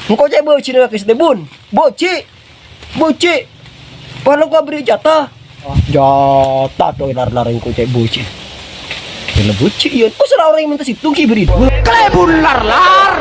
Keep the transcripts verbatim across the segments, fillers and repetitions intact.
Engko' cè' bâjina kakè satèya, Bun. Bâji'. Bâji'. Parlo kabbhi jatah. Jatah tok lar-lar engko' cè' bâji'. Kèna bâji' iyâ. Kok sala orèng mènta sèttong ghi' bâri' duwâ'. Kalèbun lar-lar.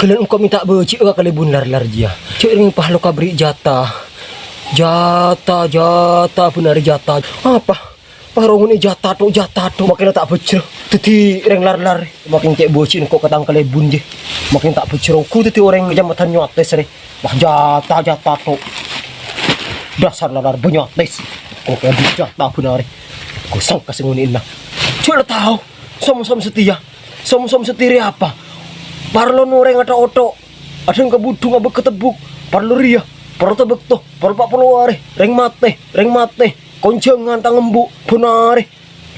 Ghellâ' engko' mènta bâji' ka kalèbun lar-lar jiyâ. Cè' rèng parlo kabbhi jatah. Jatah, jatah, bhunarè jatah. Apa? Parlo ngènè jatah tok, jatah tok. Makèna ta' bhâjjhrâ. Dhâddhi rèng lar-lar. Makèn cè' bâji' engko' ka tang kalèbun jiyâ. Makèn ta' bhâjjhrâ ongghu dhâddhi orèng Kecamatan Nyuwates rè. Wah, jatah, jatah tok. Dasar lar-lar Banyuwates. Kok kabbhi jatah bhunarè. Kosong ka sè ngènè'na. Cè' la tao. Som-som satèya. Som-som satèya rèya apa? Parlo orèng atha'-otho'. Adhâng ka budhung abâk ka tebbhuk. Parlo rèya. Parlo ta' bâkto. Parlo pa' polo arè. Rèng matè. Rèng matè. Konjhângan tang embu'. Bhunarè.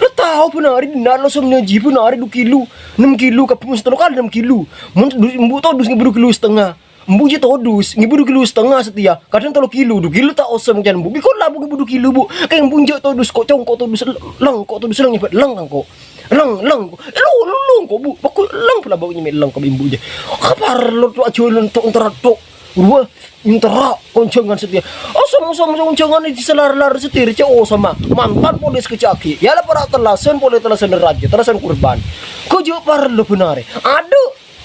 La tao bhunarè, dinna' lo somna jiyâ bhunarè du kilo. Nem kilo, kabbhi mon sèttong kali nem kilo. Mon du-, embu' todus ngèbu du kilo satengnga. Embu' jiyâ todus, ngèbu du kilo satengnga satèya. Kadhâng tello kilo, du kilo ta' osom can embu'. Bi' kola bu ngèbu du kilo, Bu. Kèng embu' jiyâ todus, ko' congko' todus, lèng, ko' todus, lèng, nyèbât lèng, ko'. Lèng, lèng, ko'. Eh, lo, lo, lèng, ko', Bu. Bâko lèng, pola bâko nyèmè' lèng, ko' embu' jiyâ. Ka parlo tok ajhâlân tok, entara tok. Rowa, entara, konjhângan satèya. Osom, osom, konjhângan è dhisa lar-lar satèya, cè' osoma. Mantan polè sakejjhâ' aghi'. Yâ la para' tellasan, polè tellasan rajâ, tellasan kurban. Ko' jiyâ parlo bhunarè. Adhu.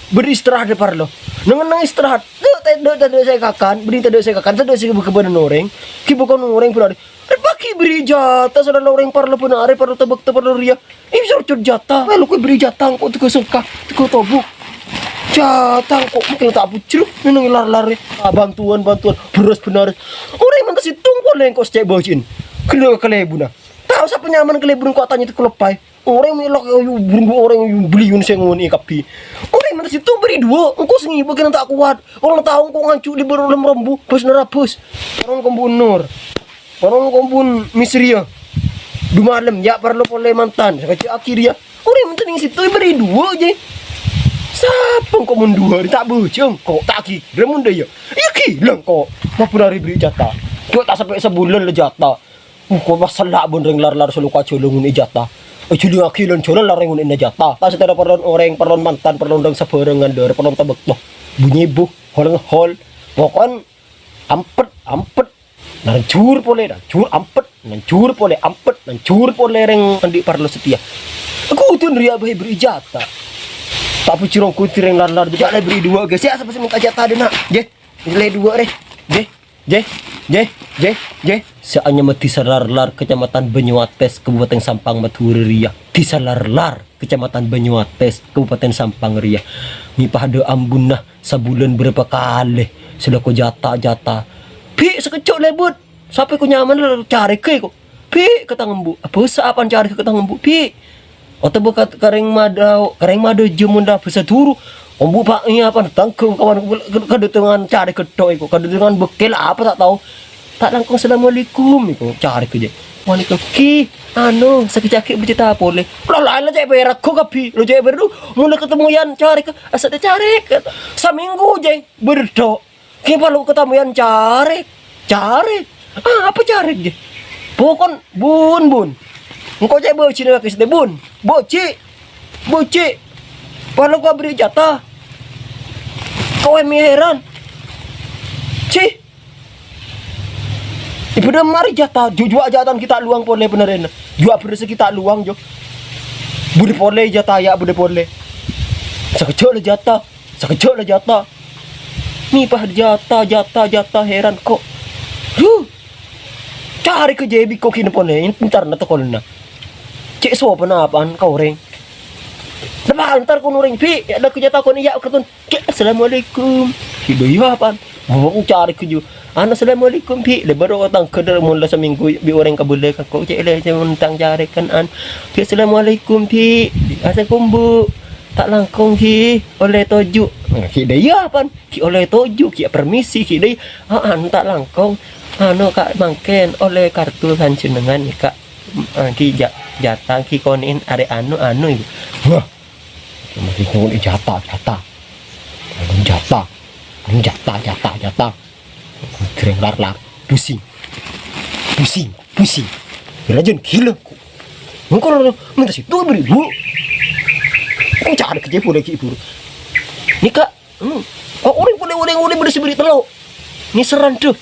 Bâri' istirahat è parlo. Neng-enneng istirahat. Dâ', tè-, dâ', tadâ' sè èkakan, bânnè tadâ' sè èkakan, tadâ' sè èbâ-, èbâghâna orèng. Ghi' bâkon orèng bhunarè. Paghi' bâri' jatah, sala orèng parlo bhunarè, parlo ta' bâkto, parlo rèya. Ih, soro jhât jatah. Mèlo koy bâri' jatah, engko' tegghâ sengka, tegghâ tobu'. Jatah engko' mungkin ta' bhujruk, neng-enneng lar-lar. Ah, bantuan, bantuan, bherrâs bhunarè. Orèng mènta sèttong polè engko' sè cè' bâji'na. Ghellâ' ka kalèbunna. Tao sapa nyamana kalèbunna engko' atanya tegghâ loppaè. Orèng mèlok, yu, buru orèng, yu, belliyun sè ngonè'è kabbhi. Orèng mènta sèttong bâri' duwâ', engko' sè ngibâ kèng ta' kowat. Orèng tao engko' ngancu' lèbâr lem rombu, bâs narabâs. Parlo kombun Nur. Parlo kombun Misriya. Du malem, yâ parlo polè mantan, sakejjhâ' aghi' rèya. Orèng mènta neng sèttong bâri' duwâ', jè. Sapa engko' mon duwâ' arè ta' bâjâng, ko' ta' ghilâ mon dâ' iyâ. Iyâ ghilâ engko'. Mabun arè bâri' jatah. Jhâ' ta' sampè' sabulân la jatah. Engko' pas sella' bân rèng lar-lar sè lo' ka jhâlân ngonè'è jatah. Èjhâlângaghi lan-jhâlân la rèng ngonè'è jatah. Ta' satèya parlon orèng, parlon mantan, parlon dâng sabhârângan, dâri parlon ta' bâkto. Bu-nyèbu, hol-ngehol. Pokon ampet, ampet. Nanjhur polè, nanjhur ampet. Nanjhur polè, ampet. Nanjhur polè rèng andi' parlo satèya. Kodhun rèya bhâi bâri' jatah. Ta' bhujrong kodhu rèng lar-lar jâ' la bâri' duwâ', ghi. Sè sapa sè mènta jatah dâ' enna', jè. Lè duwâ' rè. Jè. Jè, jè, jè, jè. Sè anyama Dhisa Lar-lar, Kecamatan Banyuwates, Kabupaten Sampang, Madhurâ rèya. Dhisa Lar-lar, Kecamatan Banyuwates, Kabupaten Sampang rèya. Mè' padâ ambunna sabulân bârâmpa kalè sè lo' ka jatah, jatah. Bi' sakejjhâ' lèbât. Sapè ko' nyamana carèghâ ko'. Bi' ka tang embu'. Abhâsa apaan carèghâ ka tang embu', bi'? Otabâ ka, ka rèng madâ, ka rèng madâ jhâ' mon la bhâsa Duru. Embu' pa' iyâ apaan tangghâ kawan, kadâtengngan carèghâ tok ko', kadâtengngan bâkkèl apa ta' tao. Ta' langkong, "Assalamualaikum," ko', carèghâ jhâ'. "Waalaikum, ghi, anu, sakejjhâ' aghi' bâjâ ta' polè." Lo, laèn la cè' pèra' ko' kabbhi. Lo cè' pèra' du, mon la katemmo yân carèghâ, asal dâ' carèghâ. Samènggu jhâ' bâdâ tok. Kèng parlo katemmoyan carèghâ. Carèghâ? Ah, apa carèghâ, jè? Pokon, bun, bun. Engko' cè' bâjina kakè satèya, bun. Bâji'. Bâji'. Parlo kabâri' jatah. Kowe mè' heran. Cih. Ibu dâ' marè jatah, ju-, jhuwa' jatah kita luang polè bhunarèna. Jhuwa' bherrâs kita luang, jo. Budi polè jatah, yâ, budi polè. Sakejjhâ' la jatah. Sakejjhâ' la jatah. Mè' pas jatah, jatah, jatah, heran ko'. Duh. Carèghâ jhâ' bi' ko' ghi' polè, entarna tokolna. Cè' sopanna apaan ka orèng. Napa entar ko' orèng, bi', yâ, la kejjhâ' takon, iyâ, kerton. Cè', "Assalamualaikum." Ghi' dâ' iyâ apaan. Bâbâ ku carèghâ jhâ'. "Anu, assalamualaikum, bi'." Lè bârâ otang ghâdâr mon la samènggu bi' orèng kabâlâ ka ko', cè', lè, cè', mon tang carèghâ kan, an. "Bi', assalamualaikum, bi'." "Assalamualaikum, Bu." "Ta' langkong, ghi, ollè toju'." Ghi' dâ' iyâ, pan? Ghi' ollè toju', ghi' permisi, ghi' dâ' iyâ. Ah, anu ta' langkong. Anu, Ka', mangkèn ollè kartu panjhennengngan, Ka'. Ah, ghi' ja-, jata, ghi' konè'èn arè anu, anu, ghi. Wah. Masih ngono jata, jata. Jata. Jata, jata, jata. Gereng lar-lar. Pusing. Pusing, pusing. Rajin gila. Engko' lo minta situ beri bu. Kok cari kerja boleh ki buru. Nika, hmm. Kok orèng boleh orèng boleh boleh seberi telo. Ni serandep.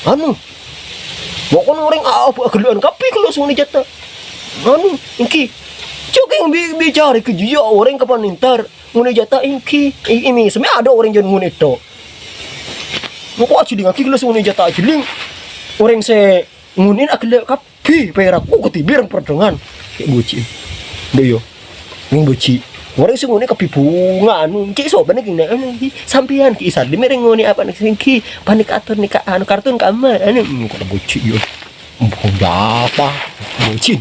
Anu. Pokoknya orèng apa agelan kape kalau sungai jata. Anu, engki. Cok yang bi bicara ke jiya orèng kapan entar. Ngone jata engki. I- Ini sebenarnya ada orèng jangan ngone tok. Engko' ajhelling aghi' ghellâ' sè ngone jata ajhelling. Orèng sè ngone aghellâ' kabbhi pèra' kok kadhi bhâreng perdhângan. Kè' bhuji'. Ndâ' iyâ. Ning bhuji'. Orèng sè ngone kabbhi bhunga anu, cè' sobhâna kèng anu, sampèyan ghi' sadhi mèreng ngone apa nèng sènggi. Panik ator nèka anu kartun kamar. Anu, kok bhuji' iyâ. Bhunga apa? Bhuji'.